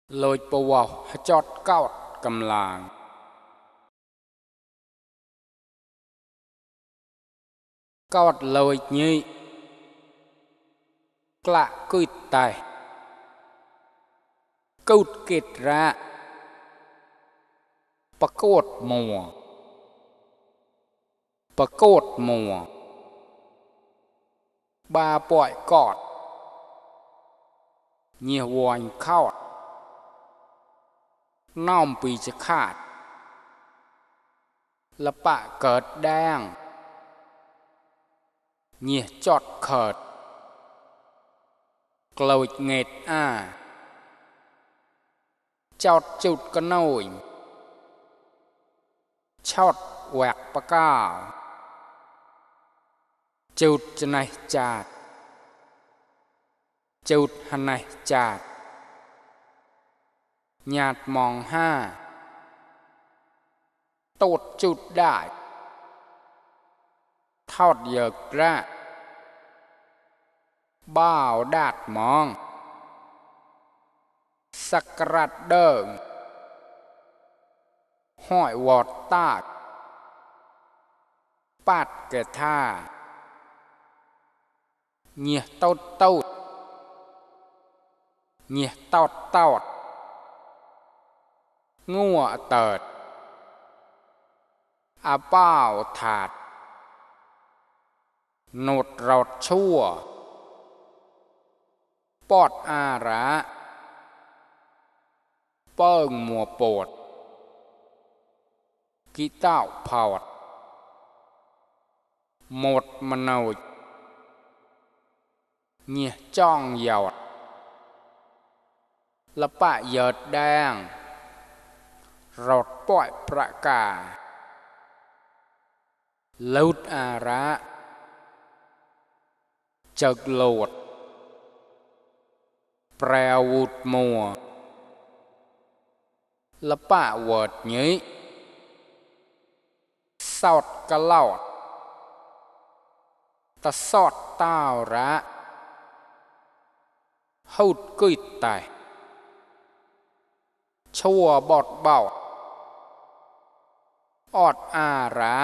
lôi bầu vào chót cao cầm làng cao lôi như lạ cười tài câu kết raประกวดมัวประกวดมัวบาปล่อยกอดเหยี่ยววนเข้าน้อมปีจะขาดละปะเกิดแดงเหยี่ยจอดเขิดกลอยเงดจอดจุดกระโนยชอดแหวกปะก้าจุดจะไหนจัดจุดหันไหนจัดหยาดมองห้าตูดจุดได้ทอดเยอะระบ่าวดาดมองสักรัดเดิงห้อยวอดตากปาดเกท่าเงี่ยเต้าเต้าเงี่ยเต้าเต้างัวเติดอาเป้าถาดโนดเราชั่วปอดอาระเปิ้งมัวโปดกีเต้าเผาดหมดมโนเงี่ยจ้องหยอดละปะเยิดแดงรถปล่อยประกาลุดอาระจักโลดแปรวุดมัวละปะเวิดนี้สอดกะเล่าตะสอดเต้าระหุดกุยไตชั่วบอดเบาออดอาระ